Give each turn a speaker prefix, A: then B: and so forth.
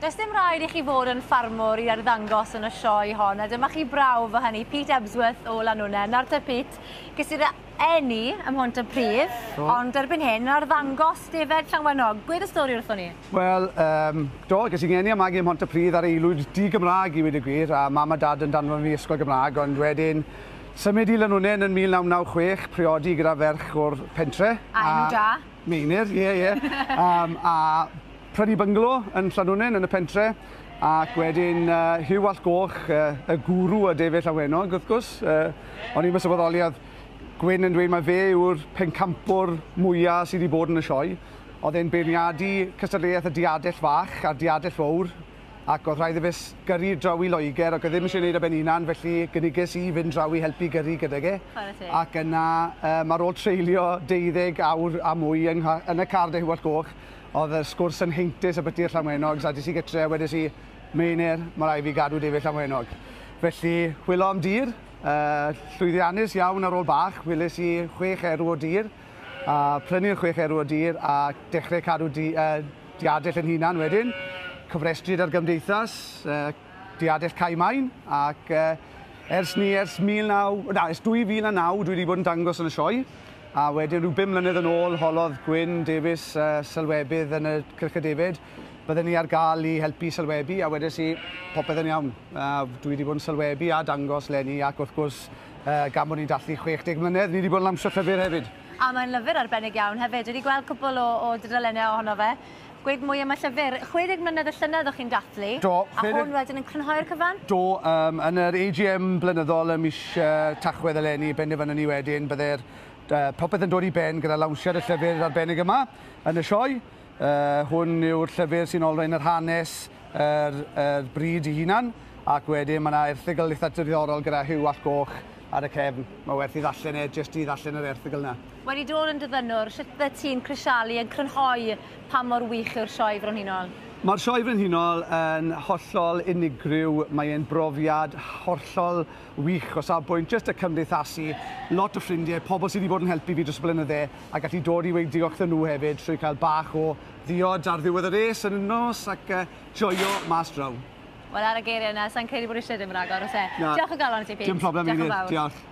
A: Does dim rhaid i chi fod yn ffarmwr i arddangos yn y sioe hon, a dyma chi brawf o hynny, Pete Ebsworth o Lanwnnen. Nawr te Pete, ges i'r eni ym Mhontypridd, ond erbyn hyn arddangos defed Llanwenog. Gwed y stori wrthon ni.
B: Wel, do, ges i ngeni a magu ym Mhontypridd ar aelwyd di-Gymraeg i weud y gwir, a mam a dad yn danfon fi i ysgol Gymraeg, ond wedyn symud i Lanwnnen yn 1996, priodi gyda ferch o'r pentre.
A: A enw da.
B: Meinir, ie, ie. A prynu bynglo yn Llanwnnen yn y pentre, ac wedyn Huw Allt Goch, y guru y Defed Llanwenog, wrth gwrs. O'n i'n sylweddoli oedd Gwyn yn dweud mai fe yw'r pencampwr mwyaf sydd wedi bod yn y sioe. Oedd e'n beirniadu cystadleuaeth y diadell fach a'r diadell fawr, ac oedd rhaid iddo fe gyrru draw i Loegr, ac oedd ddim eisiau gwneud ar ben hunan, felly gyniges i fynd draw i helpu gyrru gydag e. Ac yna, ar ôl treulio 12 awr a mwy yn y car 'da Huw Allt Goch, oedd y sgwrs yn heintus abytu'r Llanwenog, a des i gytre a wedes i, Meinir, mae rhaid fi gadw defed Llanwenog. Felly, chwilo am dir, llwyddiannus iawn ar ôl bach, weles i 6 erw o dir, a prynu'r 6 erw o dir a dechrau cadw diadell yn hunan wedyn. Cofrestru ar gymdeithas, diadell Cae Main, ac ers ni, ers ers 2009 dwi wedi bod yn dangos yn y sioe, a wedyn rhyw 5 mlynedd yn ôl holodd Gwyn Davies, sylwebydd yn y Cylch y Defed, bydden ni ar gael i helpu sylwebu, a wedes i popeth yn iawn. Dwi wedi bod yn sylwebu a dangos leni, ac wrth gwrs, gan bod ni'n dathlu 60 mlynedd, ni wedi bod yn lansio llyfr hefyd.
A: A mae'n lyfr arbennig iawn hefyd. Dwi wedi gweld cwpl o dudalennau ohono fe. Gweud mwy am y llyfr. 60 mlynedd y llynedd o'ch chi'n dathlu.
B: Do.
A: A hwn wedyn yn crynhoi'r cyfan?
B: Do, yn yr AGM blynyddol ym mis Tachwedd eleni, benderfynon ni wedyn, bydde'r popeth yn dod i ben gyda lawnsiad y llyfr arbennig yma yn y sioe. Hwn yw'r llyfr sy'n olrhain yr hanes, yr bryd i hunan, ac wedyn mae yna erthygl eitha diddorol gyda Huw Allt Goch ar y cefn. Mae werth i ddarllen e, jyst i ddarllen yr erthygl yna.
A: Wedi dod yn diddynnwr, sut bydde ti'n crisialu yn crynhoi pa mor wych yw'r sioe frenhinol?
B: Mae'r sioe frenhinol yn hollol unigryw, mae e'n brofiad hollol wych o safbwynt jyst y cymdeithasu, lot o ffrindiau, pobl sydd wedi bod yn helpu fi dros y blynydde, a gallu dod i weud diolch iddyn nhw hefyd trwy cael bach o ddiod ar ddiwedd y res yn y nos ac joio mas draw.
A: Wel, ar y geiriau yna, sa'n credu bod eisiau dim rhagor, oes e? Diolch o galon i ti, Pete.
B: Dim problem, Diolch yn fawr. Diolch.